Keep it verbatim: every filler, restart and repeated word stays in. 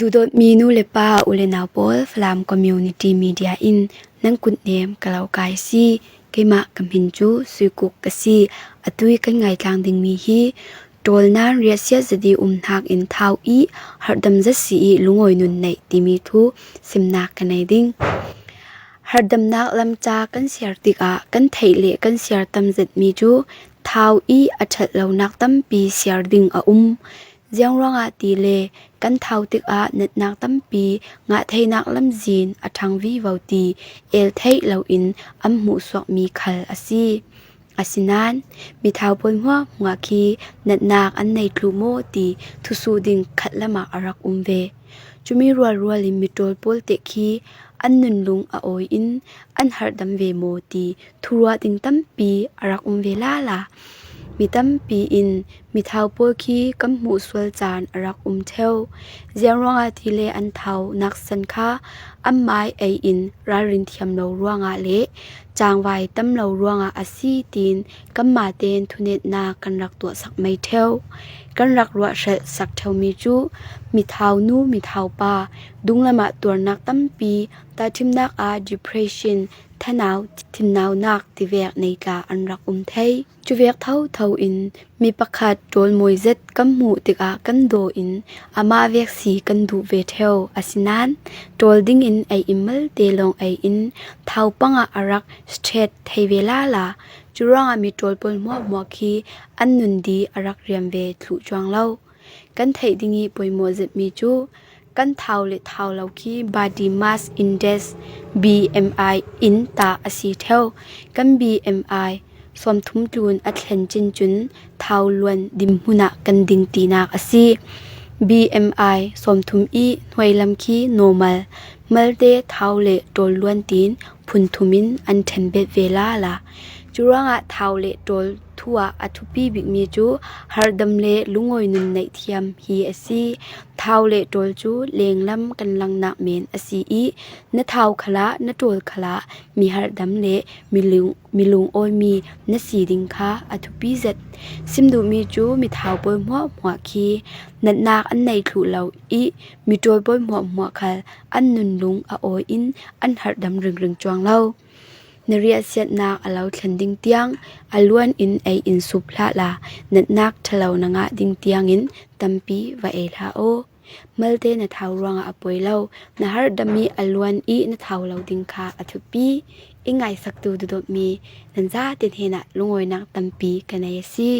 Duhdawtmi nu le pa, u le nau pawl, Falam Community Media in nan kutnem ka lo kai si. Keimah ka hmin cu Suikuk ka si. A tui kan ngaitlang dingmi hi ṭawl nain riahsiat zet i um hnakin thau i harhdam zet si i lungawi nun neih timi thu simnak ka nei ding. Harhdamnak lamca kan siar tikah kan theih le kan siar tam zetmi cu thau i a ṭhat lonak tampi siar ding a um. Ziang ruangah ti le kan thau tikah natnak tampi ngah theinak lamzin a ṭhang vivo ti el theih loin an hmuhsuakmi khal a si. Asinain mithau pawl hmuahhmuah khi natnak an nei thluh maw ti thusuh ding khatlam ah a rak um ve. Cumi rualrual in miṭawl pawl teh khi an nunlung a awi in an harhdam ve maw ti thuruah ding tampi a rak um ve lala. Mi tampi in mithau pawl khi kan hmuh sual caan a rak um ṭheo. Ziang ruangah ti le an thau naksan kha an mai ei in ralrin thiam lo ruangah le cangvai tam lo ruangah a si tiin kanmah tein thunetnak kan rak tuahsak mai ṭheo. Kan rak ruahhrelh sak ṭheomi cu mithau nu, mithau pa, dunglam ah tuarnak tampi, tahṭhimnak ah depression, thanau, thinnaunak tivek nei tla an rak um thei. Cuvek thotho in mi pakhat ṭawl mawi zet kan hmuh tikah kan daw in amah vek si kan duh ve ṭheo. Asinain ṭawl dingin ei in malte lawng ei in thau pangah a rak stret thei ve lala. Curuangah miṭawl pawl hmuahhmuah khi an nun di a rak riam ve thluh cuang lo. Kan theih ding i poimawh zetmi cu kan thau le thau lo khi body mass index, B M I, in tah a si ṭheo. Kan B M I sawmthum tlun a thlen cincun thau luan dinhmun ah kan ding tinak a si. B M I sawmthum i hnuailam khi normal, malte thau le ṭawl luan tiin phunthum in an ṭhen bet ve lala. Curuangah thau le ṭawl thu ah a thupi bikmi cu harhdam le lungawi nun neih thiam hi a si. Thau le ṭawl cu lenglam kan langnak men a si i na thau khalah na ṭawl khalah mi harhdam le mi lung, mi lungawimi na si ding kha a thupi zet. Sim duhmi cu mithau pawl hmuahhmuah khi natnak an nei thluh lo i miṭawl pawl hmuahhmuah khal an nunlung a awi in an harhdam ringring cuang lo. Na riahsiatnak a lo thlen ding tiang a luan in ei in sup hlah la, natnak ṭhalo na ngah ding tiangin tampi va ei hlah aw. Malte na thau ruangah a poi lo, na harhdam i a luan i na thau lo ding kha a thupi. I ngaihsaktu duhdawtmi nan zate hnenah lungawinak tampi ka nei a si.